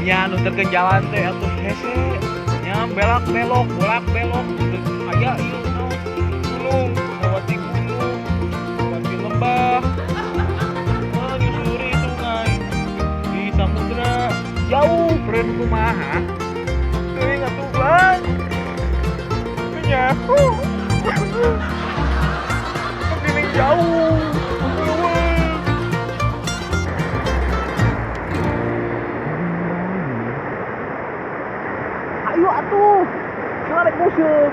Nya nuturkeun jalan teh atuh hese. Nya belak belok, bolak belok aya ieu naon? Gunung, lewati gunung, lewati lembah. Menyusuri sungai di samudra. Jauh friend kumaha? Teuing atuh bang. Nyaho. Gini jauh. Ayo atuh. Cenah rek nguseup.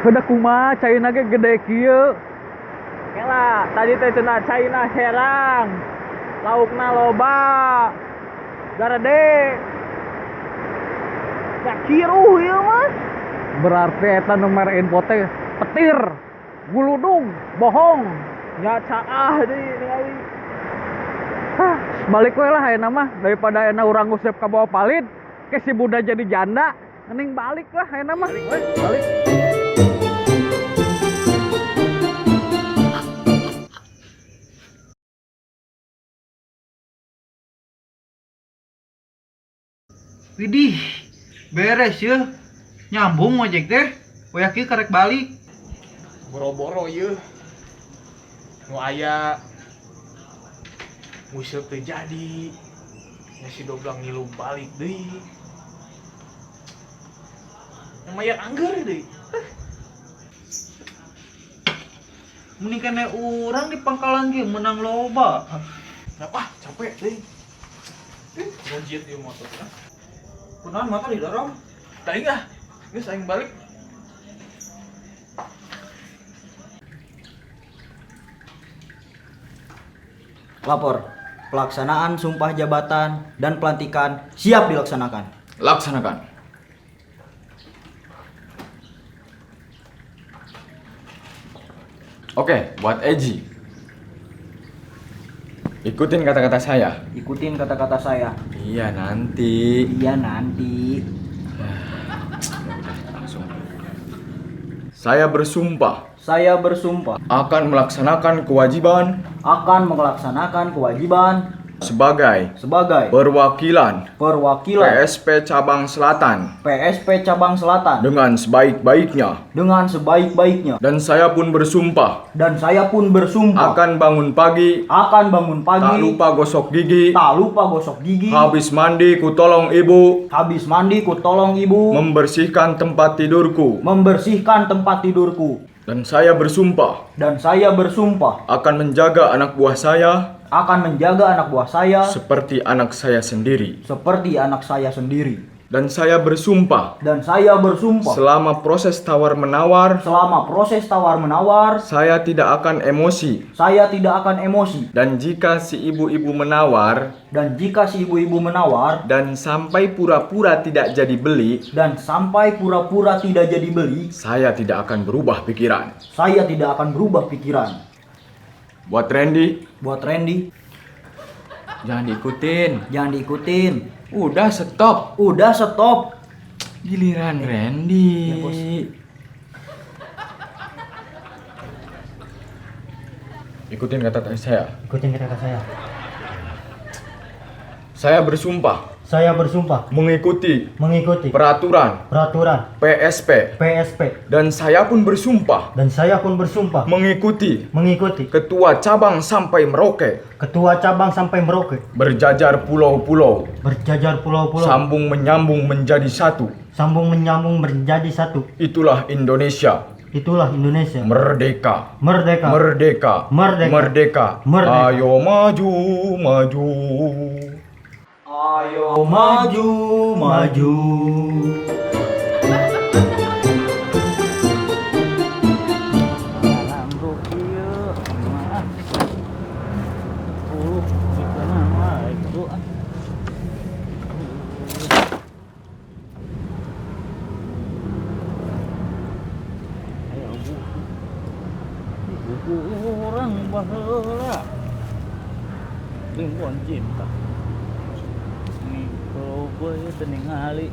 Heuda kumaha caina ge gede kieu. Kela, tadi teh cenah caina herang. Laukna loba. Garede. Da kiruh ieu mah. Berarti eta nu mere info teh petir, guludug, bohong. Nya caah deui ningali. Hah, balik we lah ayeuna mah daripada ayeuna urang nguseup ka bawah palid, ke si Buddha jadi janda, mending balik lah ayeuna mah. Balik. Balik. Widih, beres ya. Nyambung ojek teh. Wayah kieu karek balik. Boro-boro ieu. Nu aya nguseup teu jadi. Nya si Doblang ngilu balik deui. Yang mayar angger deui. Mending kene urang di pangkalan ge menang loba. Nah, wah capek deui. Ngojit ieu motor. Kunaon motor didorong? Teuing ah. Geus aing balik. Lapor. Pelaksanaan sumpah jabatan dan pelantikan siap dilaksanakan. Laksanakan. Oke, buat Eji. Ikutin kata-kata saya. Ikutin kata-kata saya. Iya, nanti. Iya nanti. Ya udah, langsung. Saya bersumpah. Saya bersumpah akan melaksanakan kewajiban akan melaksanakan kewajiban sebagai sebagai perwakilan perwakilan PSP Cabang Selatan PSP Cabang Selatan dengan sebaik-baiknya dengan sebaik-baiknya. Dan saya pun bersumpah Dan saya pun bersumpah akan bangun pagi akan bangun pagi tak lupa gosok gigi tak lupa gosok gigi habis mandi ku tolong ibu habis mandi ku tolong ibu membersihkan tempat tidurku membersihkan tempat tidurku. Dan saya bersumpah Dan saya bersumpah akan menjaga anak buah saya akan menjaga anak buah saya seperti anak saya sendiri. seperti anak saya sendiri. Dan saya bersumpah Dan saya bersumpah selama proses tawar-menawar selama proses tawar-menawar saya tidak akan emosi. saya tidak akan emosi. Dan jika si ibu-ibu menawar Dan jika si ibu-ibu menawar dan sampai pura-pura tidak jadi beli, dan sampai pura-pura tidak jadi beli, saya tidak akan berubah pikiran. saya tidak akan berubah pikiran. Buat Randy, Buat Randy, jangan diikutin. jangan diikutin. Udah stop. Udah stop. Giliran Randy. Ya, Bos. Ikutin kata-kata saya. Ikutin kata-kata saya. Saya bersumpah Saya bersumpah mengikuti mengikuti peraturan peraturan PSP PSP dan saya pun bersumpah dan saya pun bersumpah mengikuti mengikuti ketua cabang sampai Merauke, ketua cabang sampai Merauke, berjajar pulau-pulau, berjajar pulau-pulau, sambung menyambung menjadi satu. sambung menyambung menjadi satu. Itulah Indonesia. Itulah Indonesia. Merdeka. Merdeka. Merdeka. Merdeka. Merdeka. Merdeka. Ayo maju, maju. Ayo maju, maju. Urang baheula rimbon cinta. Nih kalau gue teu ningali.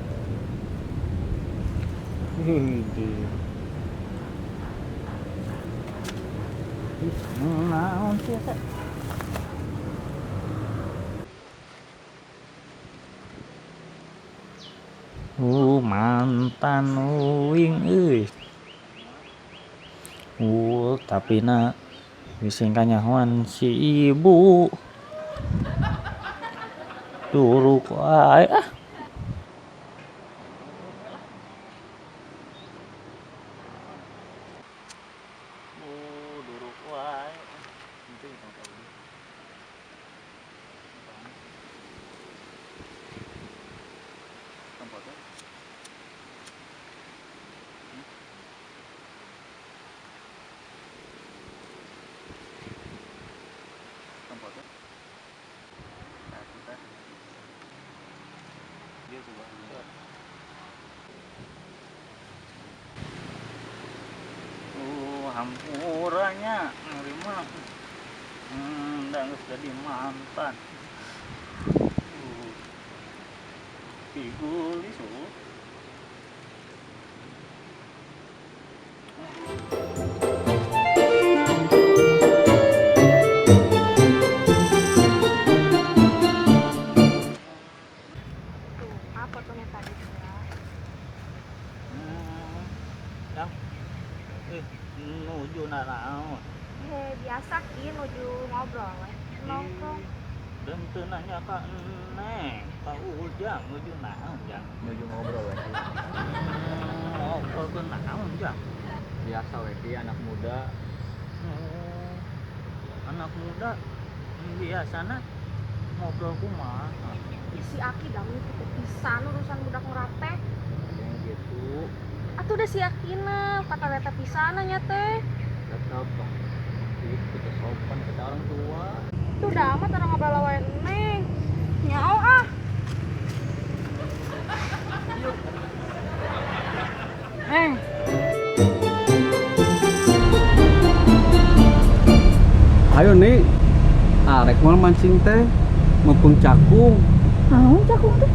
Ih, naon sih eta? Mantan uing euy. Tapi na bising kanyahoan si ibu. Duruk wae ah. Duruk wae. Hampuranya nerima. Dah geus jadi mantan. Piguli su. Tuh, apa fotonya tadi tuh ya? Yang nuju naraon. Biasa Ki nuju ngobrol weh. Nongkrong. Dan teu nanya ka Neng, ka Ujang nuju naon jang? Nuju ngobrol we. Ngobrol ke naon jang? Biasa we Ki, anak muda. Anak muda biasana ngobrol kumaha? Ih, si Aki dah kitu pisan urusan budak ngurap teh. Yang gitu. Atuh udah si Akina, kata reta pisan nya teh. Tetep dong. Kita sopan kita orang tua. Tuh udah amat orang ngobrol wae Neng. Nyao ah. Neng. Ayo nih. Arek mau mancing teh, mumpung cakung, Naon cakung teh?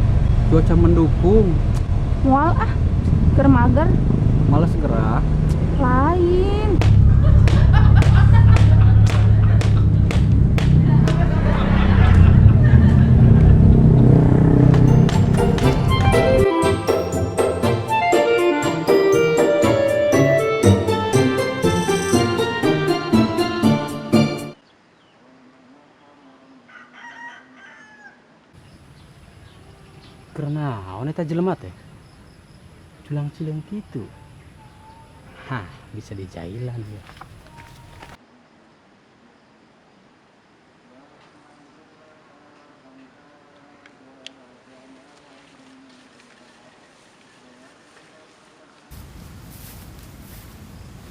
Cuaca mendukung, Moal ah. Keur mager. Males gerak. Lain. Keur naon eta jelema teh? Culang-cileung kitu. Hah, bisa dijailan ya.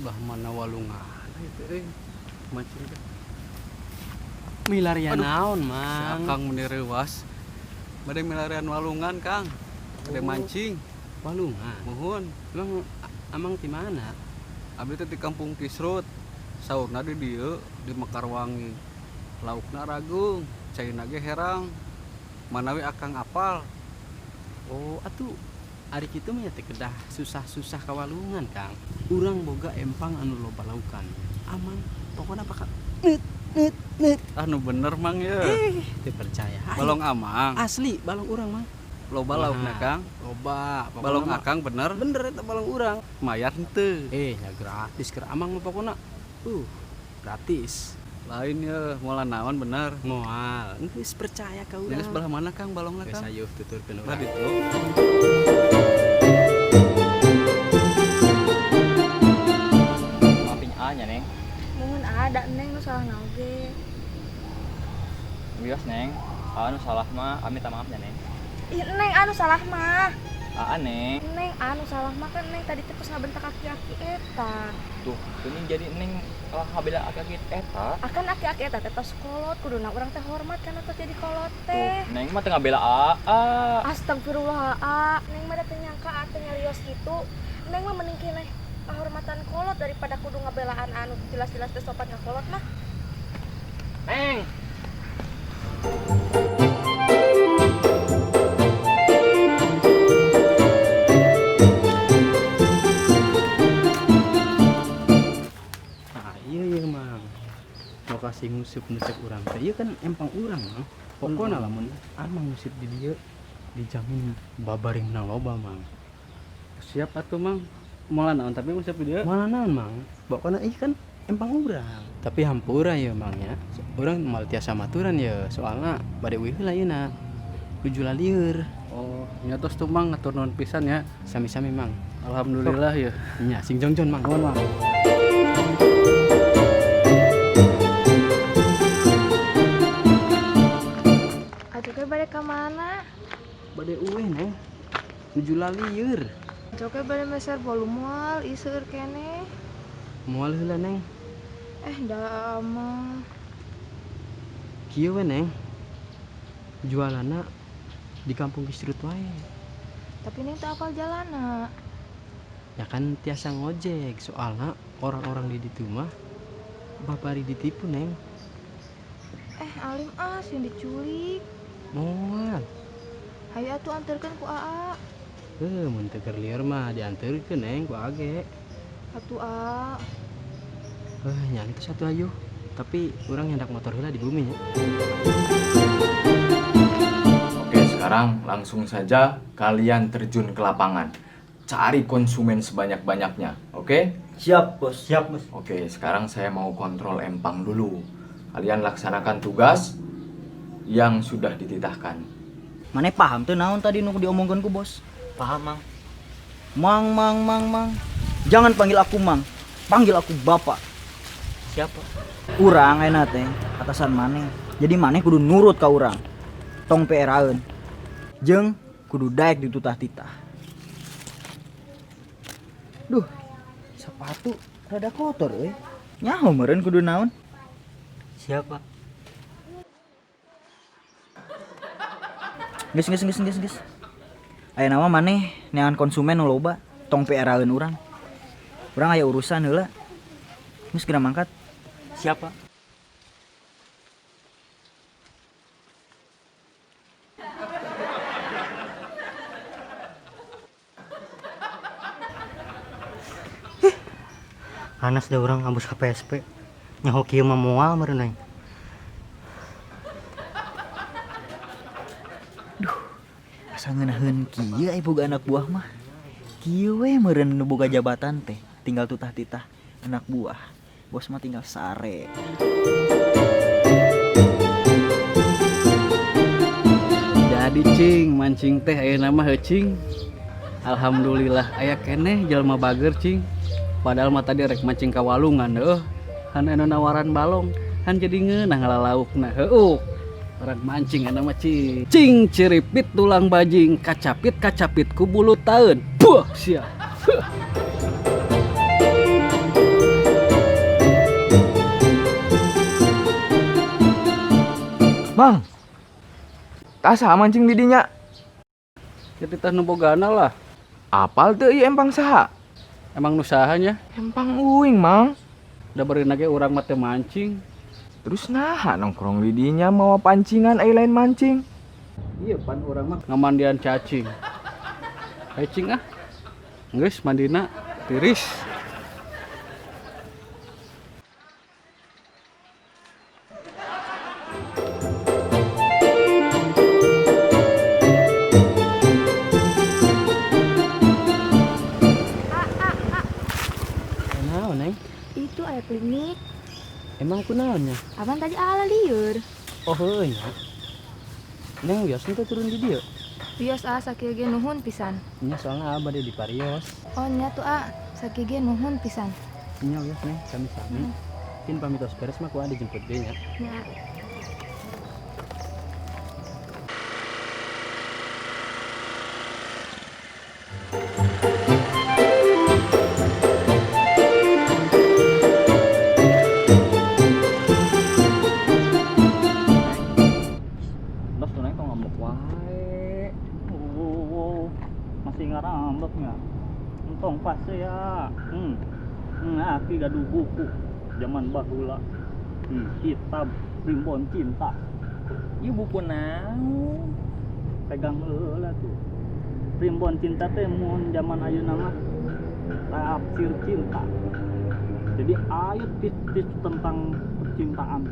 Bah mana walungan itu mancing teh. Milarian Aduh, naon, si Mang? Akang meni reuwas. Bade milarian walungan, Kang. Bade mancing. Walungan. Muhun. Emang amang di mana? Abdi teh di kampung Kisrut. Saurna di dieu di Mekarwangi. Laukna ragung, caina ge herang. Manawi Akang apal. Oh, atuh ari kitu mah ya teh kedah susah-susah ka walungan, Kang. Urang boga empang anu loba laukan. Aman, pokokna bakal net net net. Ah nu bener Mang ya. Teu percaya. Ayo. Balong amang. Asli balong urang, Mang. Loba laukna, Wah, Kang. Loba. Pokokna Balong mah Akang bener. Bener eta balong urang. Mayar henteu. Ya gratis keur amang mah pokokna. Gratis. Lain ya, moal naon bener. Moal, geus percaya ka urang. Jadi sebelah mana Kang balongna Geus Kang? ayo tuturkeun Lah urang. ditu. Maafin A nya Neng. Mun ada Neng nu salah oge. Wios Neng. Anu salah mah, a minta maaf nya Neng. Ih, Neng anu salah mah. Aa Neng. Neng anu salah mah kan Neng tadi teh tos ngabentak aki-aki eta. Tuh, ini jadi Neng kalah ngabela aki-aki eta. Akan aki-aki eta teh tos kolot, kuduna urang teh hormat kana tos jadi kolot Tuh, teh. Neng mah teu ngabela Aa. Astagfirullah, a. Neng mah da teu nyangka a teh nyarios kitu. Neng mah mending keneh kahormatan kolot daripada kudu ngabelaan anu jelas-jelas teh sopan ka kolot mah. Neng. Nah, iya iya Mang. Lokasi nguseup nu cek urang teh ieu kan empang urang, Mang. Pokona lamun amang nguseup di dieu dijamin babaring menang loba, Mang. Siap atuh Mang. Moal naon tapi mah siap dia. Moal naon Mang? Pokona ieu kan empang urang. Tapi hampura ya Mang nya. Urang moal tiasa maturan ya, soalna bade uih heula yeuna. Nuju lalieur. Oh, nya tos tuh Mang, atur nuhun pisan ya. Sami-sami Mang. Alhamdulillah ya. Nya sing jongjon Mang. Nuhun Mang. Atuh ke bade ka mana? Bade uih Neng. Nuju lalieur. Atuh ke bade meser bolu moal ieu seueur keneh. Moal heula Neng. Da mah. Kieu we Neng. Jualanna di kampung Kisrut wae. Tapi Neng teu apal jalanna. Ya kan tiasa ngojek, soalna orang-orang di ditu mah babari ditipu Neng. Alim ah sieun diculik. Moal. Hayu atuh anterkeun ku Aa. Heuh, mun teu keur lieur mah dianterkeun Neng ku age. Atuh A. Heuh, nya itu satu ayo. Tapi urang nyandak motor heula di bumi nya. Oke, sekarang langsung saja kalian terjun ke lapangan. Cari konsumen sebanyak-banyaknya, oke? Siap, Bos. Siap, Bos. Oke, sekarang saya mau kontrol empang dulu. Kalian laksanakan tugas yang sudah dititahkan. Maneh paham tuh naon tadi nu diomongkeun ku bos? Paham, Mang. Mang, mang, mang, mang. Jangan panggil aku mang, panggil aku bapak. Siapa? Urang ayeuna teh atasan maneh. Jadi maneh kudu nurut ka urang. Tong PRA-eun. Jeung kudu daek ditutah-titah. Duh, sepatu rada kotor euy. Nyaho meureun kudu naon? Siapa? Geus geus geus geus geus. Aya nama maneh neangan konsumen nu loba, tong PRA-eun urang. Urang aya urusan heula. Geus geura mangkat. Siapa? Hanas da urang ambus ka PSP. Nyaho kieu mah moal meureun aing. Asa ngeunaheun kieu aya boga anak buah mah. Kieu we meureun nu boga jabatan teh, tinggal tutah-titah anak buah. Bos mah tinggal sare. Jadi cing, mancing teh ayeuna mah heuh cing. Alhamdulillah aya keneh jelema bager cing. Padahal mah tadi rek mancing ka walungan heuh. Han anu nawaran balong, han jadi ngeunah ngalalaukna heuh. Orang mancing ayeuna mah cing. Cing ciripit tulang bajing, kacapit-kacapit ku bulu taeun. Buah sia. Heuh. Mang, tah saha mancing di dinya? Ya titah nu bogana lah. Apal teu ieu empang saha? Emang nu saha nya? Empang uing, Mang. Da beurina ge urang mah teu mancing. Terus naha nongkrong di dinya mawa pancingan ai lain mancing? Iya pan urang mah ngamandian cacing. Hayu cing ah. Geus mandina tiris. Naon Neng? Itu aya klinik. Emang kunaon nya? Abang tadi ala lieur. Oh heueuh nya. Neng wios teu turun di dieu. Wios ah sakieu ge nuhun pisan. Nya soalna abah di parios. Oh nya tuh ah sakieu ge nuhun pisan. Nya wios Neng, sami-sami. Mungkin pamit tos beres mah ku adi dijemput ge nya. Nya. Terus tuh Neng tong ngambek wae. Masih ngarambeknya. Entong pas ya. Aki gaduh buku zaman baheula. Kitab Primbon Cinta. Ieu buku naon? Pegang heula tuh. Primbon Cinta teh mun zaman ayeuna mah tafsir cinta. Jadi aya tips-tips tentang percintaan.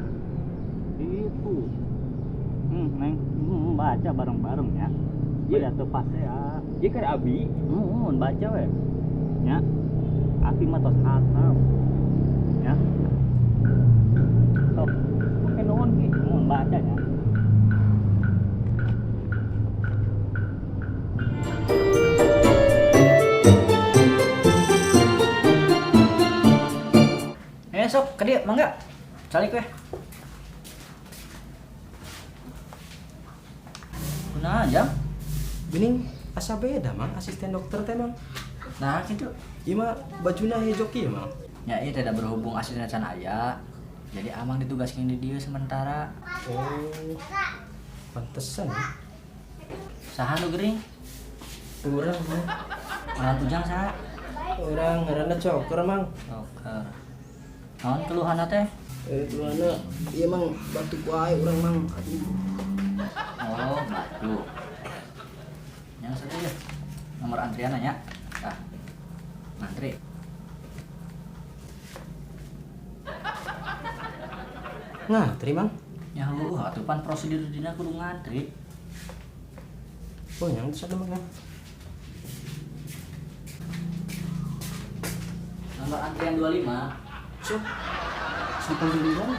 Itu. Neng, baca bareng-bareng ya. Iya, teu pasea. Ieu kan abi. Muhun baca we. Nya. Aki mah tos hatam. Ya. Sok, Oke nuhun, Ki. Muhun baca nya. Eh sok, ka dieu mangga. Calik weh. Kunaon jam? Gening asa beda mang asisten dokter teh mang. Nah, kitu. Ieu mah bajuna hejo kieu mang. Ya ieu teh da berhubung asisten can aya. Jadi amang ditugaskeun di dieu sementara. Oh. Pantesan ya. Saha nu gering? Urang mang. Ngaran Ujang saha? Urang ngaranna Coker mang. Coker. Naon keluhanna teh? Eh keluhanna ieu mang batuk wae urang mang. Aduh. Oh, batuk. Yang satu ya. Nomor antrian nya. Tah. Ngantri. Ngantri mang. Ya heueuh atuh pan prosedur dina kudu ngantri. Oh, yang itu satu mang. Nomor antrian 25. Sok. Sampai di mana?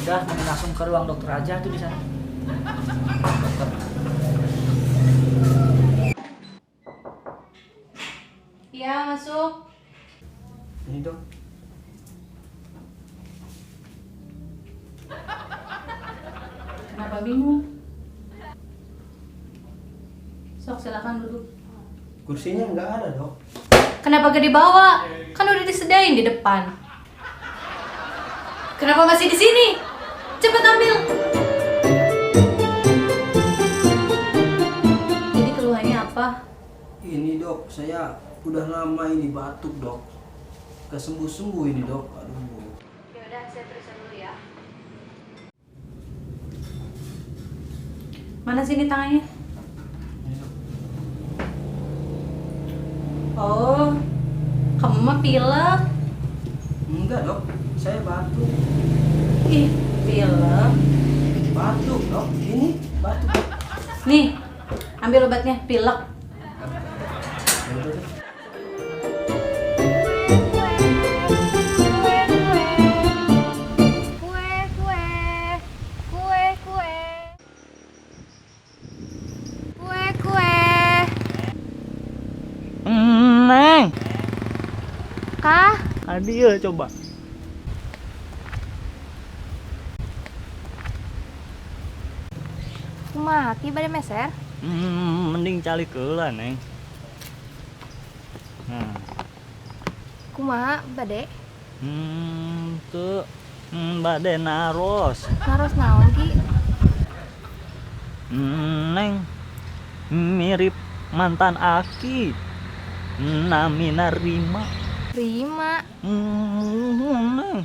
Udah, mending langsung ke ruang dokter aja tuh di sana. Dokter. Iya, masuk. Ini dok. Kenapa bingung? Sok silakan duduk. Kursinya nggak ada dok. Kenapa gak dibawa? Kan udah disediain di depan. Kenapa masih di sini? Cepet ambil. Jadi keluhannya apa? Ini dok, saya udah lama ini batuk dok. Gak sembuh-sembuh ini dok. Aduh. Ya udah, saya periksa dulu ya. Mana sini tangannya? Ini dok. Oh, kamu mah pilek. Enggak dok, saya batuk. Ih, pilek. Batuk dok, ini batuk. Nih, ambil obatnya, pilek. Ya udah deh. Kue, kue. Kue, kue. Kue, kue. Neng, Kah? Adieu coba. Kumaha ki bade meser? Mending calik heula, Neng. Nah, Kumaha bade? Teu bade naros. Naros naon ki? Neng, mirip mantan aki. Namina Rima. Rima. Neng.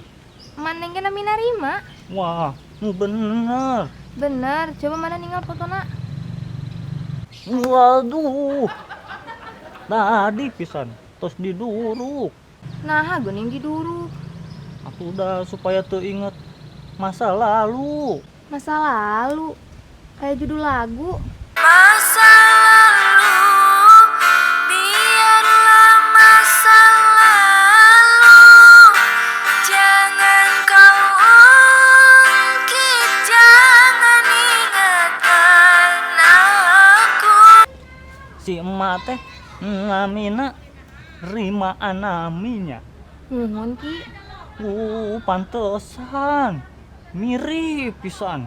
Maneng ge namina Rima. Wah, bener. Bener, coba mana ninggal fotona. Waduh. Tadi pisan tos diduruk. Nah, geuning diduruk. Aku udah supaya teu inget masa lalu. Masa lalu. Kayak judul lagu. Masa lalu, biarlah masa lalu. Jangan kau ungkit, jangan ingatkan aku. Si emak teh namina Rima Anaminya. Nuhun ki. Pantesan. Mirip pisan.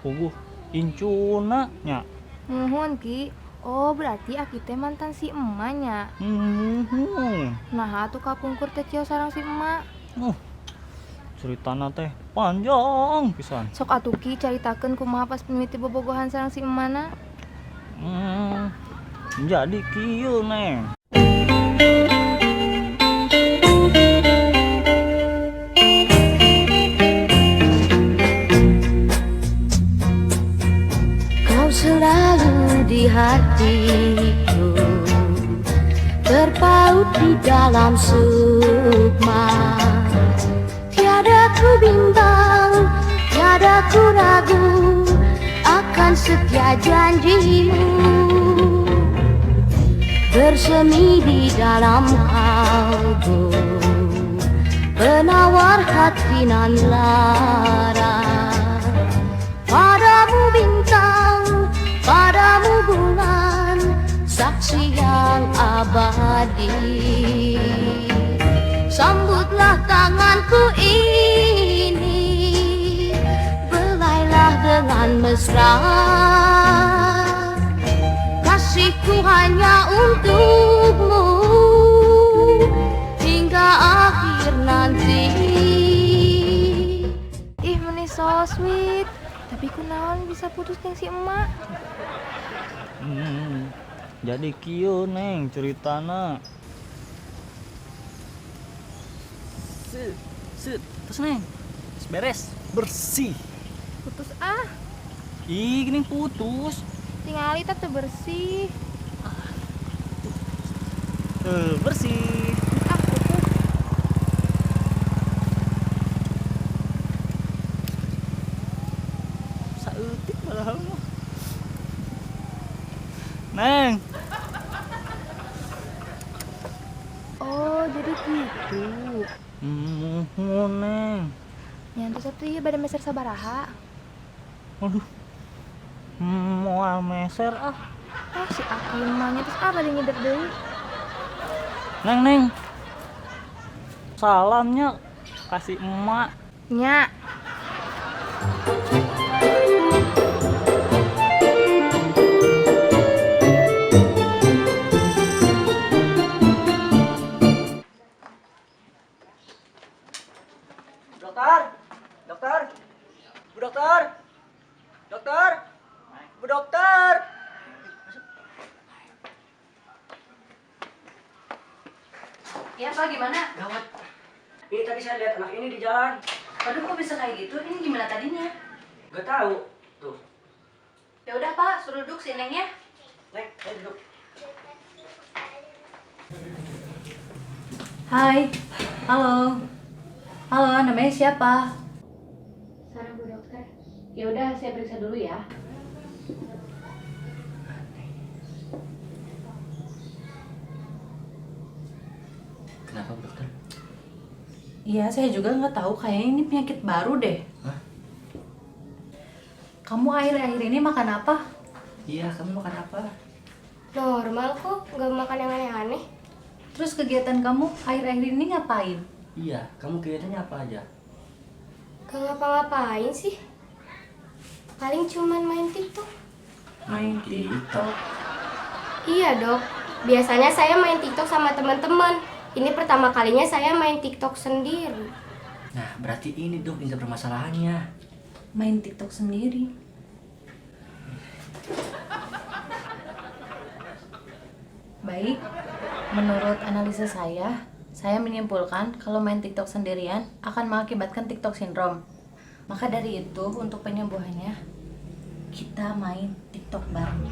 Puguh incuna nya. Nuhun ki. Oh, berarti aki teh mantan si emaknya. Nuhun. Nah, atuh kapungkur teh cios sareng si emak. Ceritana teh panjang pisan. Sok atuh ki caritakeun kumaha pas mimiti bobogohan sareng si emana. Jadi kieu Neng. Kau selalu di hatiku, terpaut di dalam sukma. Tiada ku bimbang, tiada ku ragu, aku setia janjimu, bersemi di dalam kalbu, penawar hati nan lara. Padamu bintang, padamu bulan, saksi yang abadi. Sambutlah tanganku ini, belailah dengan mesra. Kasihku hanya untukmu hingga akhir nanti. Ih, meni so sweet. Tapi kunaon bisa putus jeung si emak? Jadi kieu Neng ceritana. Set, terus Neng. Terus beres, bersih. Putus ah. Ih, gini putus. Tingali teh teu bersih. Tuh, bersih. Ah, putus. Saeutik padahal mah. Neng. Oh, jadi gitu. Muhun, Neng. Nyantu satu ieu bade meser sabaraha? Aduh. Moal meser ah. Ah, si Aki mah nya terus ah bade ngider deui. Neng, Neng. Salamnya kasih emak. Nya. Dokter, dokter, Bu dokter, dokter, Bu dokter. Ya Pak, gimana? Gawat. Ini tadi saya lihat anak ini di jalan. Waduh, kok bisa kayak gitu? Ini gimana tadinya? Gak tahu. Tuh. Ya udah Pak, suruh duduk si Nengnya. Neng, ayo duduk. Hai. Halo. Halo, namanya siapa? Sarah, Bu Dokter. Ya udah, saya periksa dulu ya. Kenapa, Bu Dokter? Iya, saya juga nggak tahu. Kayaknya ini penyakit baru deh. Hah? Kamu akhir-akhir ini makan apa? Iya, kamu makan apa? Normal kok, nggak makan yang aneh-aneh. Terus kegiatan kamu akhir-akhir ini ngapain? Iya, kamu kegiatannya apa aja? Gak ngapa-ngapain sih. Paling cuman main TikTok. Main TikTok? Iya dok, biasanya saya main TikTok sama teman-teman. Ini pertama kalinya saya main TikTok sendiri. Nah, berarti ini dok inti permasalahannya. Main TikTok sendiri? Baik, menurut analisa saya menyimpulkan kalau main TikTok sendirian akan mengakibatkan TikTok syndrome. Maka dari itu, untuk penyembuhannya, kita main TikTok bareng.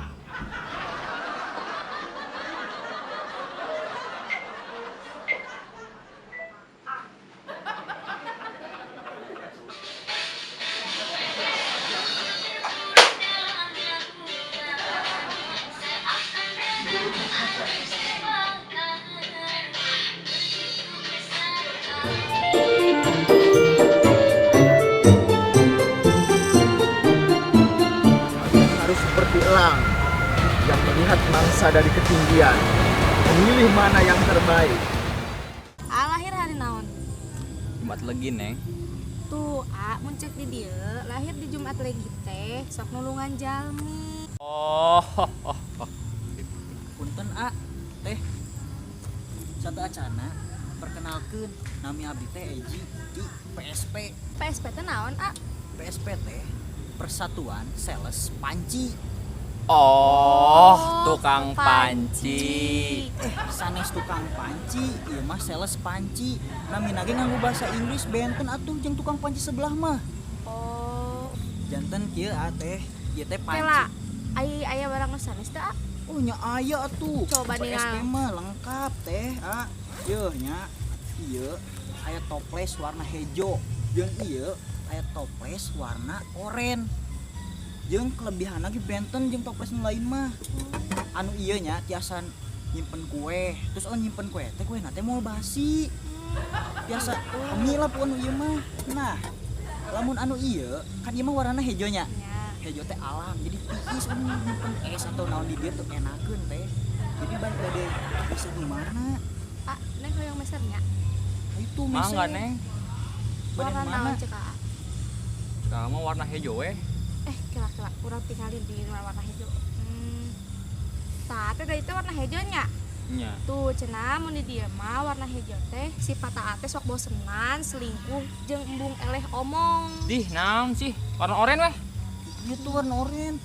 Harus seperti elang yang melihat mangsa dari ketinggian, memilih mana yang terbaik. A lahir hari naon? Jumat Legi, Neng. Tuh, A mun cek di dieu, lahir di Jumat Legi teh sok nulungan jalmi. Oh. Punten A, teh. Satu acana perkenalkeun nami abdi teh Eji di PSP. PSP teh naon, A? PSP teh Persatuan Sales Panci. Oh, tukang panci. Sanes tukang panci, ieu mah sales panci. Namina ge nganggo bahasa Inggris benten atuh jeung tukang panci sebelah mah. Oh. Janten kieu a teh, ieu teh panci. Kela, aya barang nu sanes teh, A? Oh, nya aya atuh. Coba PSP mah lengkap teh, A. Yeuh nya, ieu aya toples warna hejo, jeung ieu aya toples warna oren. Jeung kelebihan lagi benten jeung toples nu lain mah. Anu ieu nya tiasa nyimpen kue, terus oh nyimpen kue teh kue teh moal basi. Tiasa hami lah pun anu ieu mah. Nah, lamun anu ieu kan ieu mah warnana hejo nya. Hejo teh alam, jadi tiis anu nyimpen es atau naon di dieu tuh enakeun teh. Jadi balik bade bisa di mana? Ah, Neng hoyong mesernya. Itu meser. Mangga, Neng. Warna naon cek Aa? Kamu warna hejo we. Kira-kira urang tinggalin di warna hejo. Tah teh da itu warna hejo nya. Nya. Tuh cenah mun di dieu mah warna hejo teh sifat Aa teh sok bosenan, selingkuh jeung embung eleh omong. Dih, naon sih? Warna oren weh. Ieu tuh warna oren.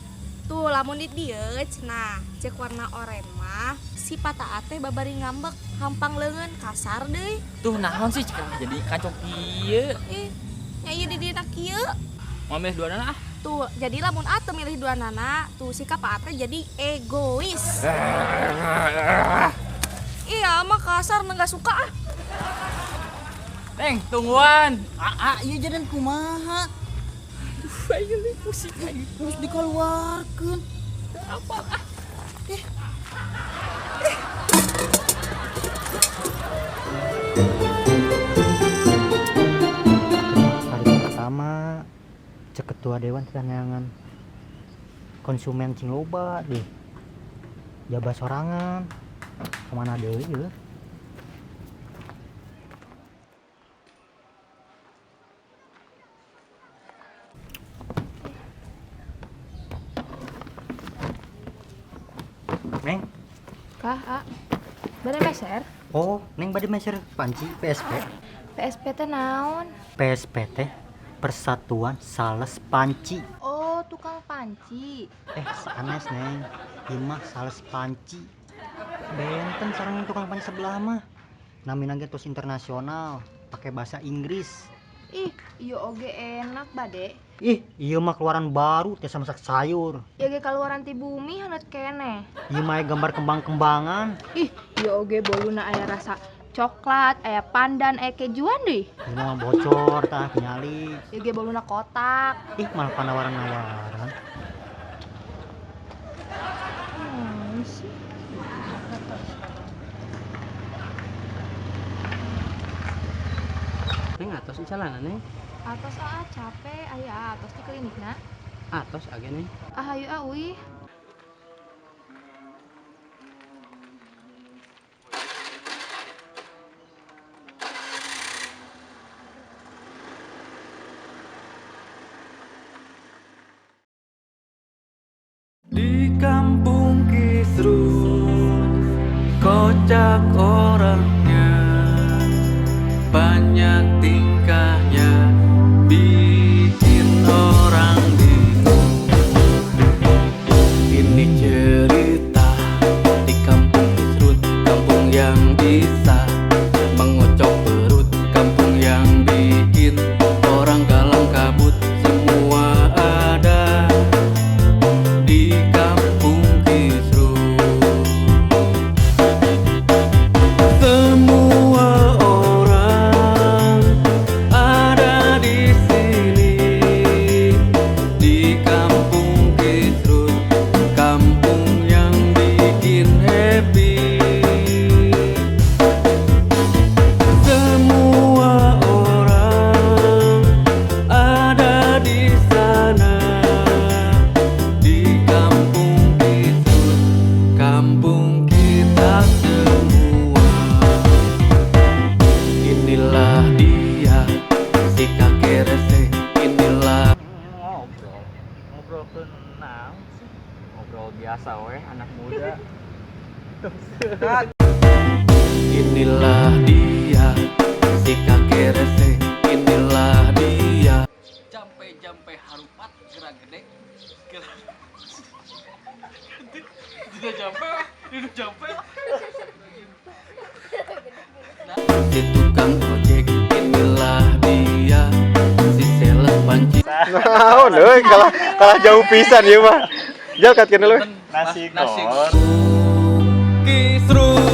Tuh lamun di dieu cenah cek warna oren mah sifat Aa teh babari ngambek, hampang leungeun, kasar deui. Tuh naon sih cek jadi kacok kieu. Ih, nya ieu di dieu na kieu. Mau milih dua nana ah. Tuh, jadi lamun Aa teu milih dua nana, tuh sikap Aa teh jadi egois. Iya, mah kasar nggak suka ah. Neng, tungguan. Aa, ieu jalan kumaha? Aduh, aing leuh pusing aing. Terus dikeluarkeun. Apa ah? Hari pertama cek ketua dewan teh neangan konsumen cing loba deh. Jaba sorangan. Kemana deui ieu? Neng. Kah, A. Bade meser? Oh, Neng bade meser panci PSP. PSP teh naon? PSP teh Persatuan Sales Panci. Oh, tukang panci. Sanes Neng. Ieu mah sales panci. Benten sareng tukang panci sebelah mah. Namina ge tos internasional, pakai bahasa Inggris. Ih, ieu oge enak bade. Ih, ieu mah keluaran baru tiasa masak sayur. Ieu ge kaluaran ti bumi haneut keneh. Ieu mah gambar kembang-kembangan. Ih, ieu oge boluna aya rasa coklat, aya pandan, aya kejuan deui. Ieu mah bocor tah nyali. Ieu ge boluna kotak. Ih, malah panawaran-nawaran. Sih. Neng atos calana Neng. Atos aa capek aya atos di klinikna. Atos age Neng. Ah hayu ah uih. Di kampung Kisrut, kocak orangnya, banyak tingkahnya, bikin orang bingung. Ini cerita di kampung Kisrut, kampung yang bisa mengocok perut, kampung yang bikin orang galang kabut, semua ada di kampung Kisrut. Semua orang ada di sini, di kampung Kisrut, kampung yang bikin happy. Semua orang ada di sana, di kampung Kisrut, kampung kita semua. Inilah dia si kakek rese, inilah Ngobrol. Ngobrol ke naon sih? Ngobrol biasa weh anak muda. Inilah dia si kakek rese, inilah dia. Jampe-jampe harupat gerak gede. Gerak. Tidak jampe, tidak jampe. Si tukang ojek, inilah dia si sales panci. Naon euy, kalah jauh pisan ieu mah. Jal katkeun we. Nasi Nasi Kisrut.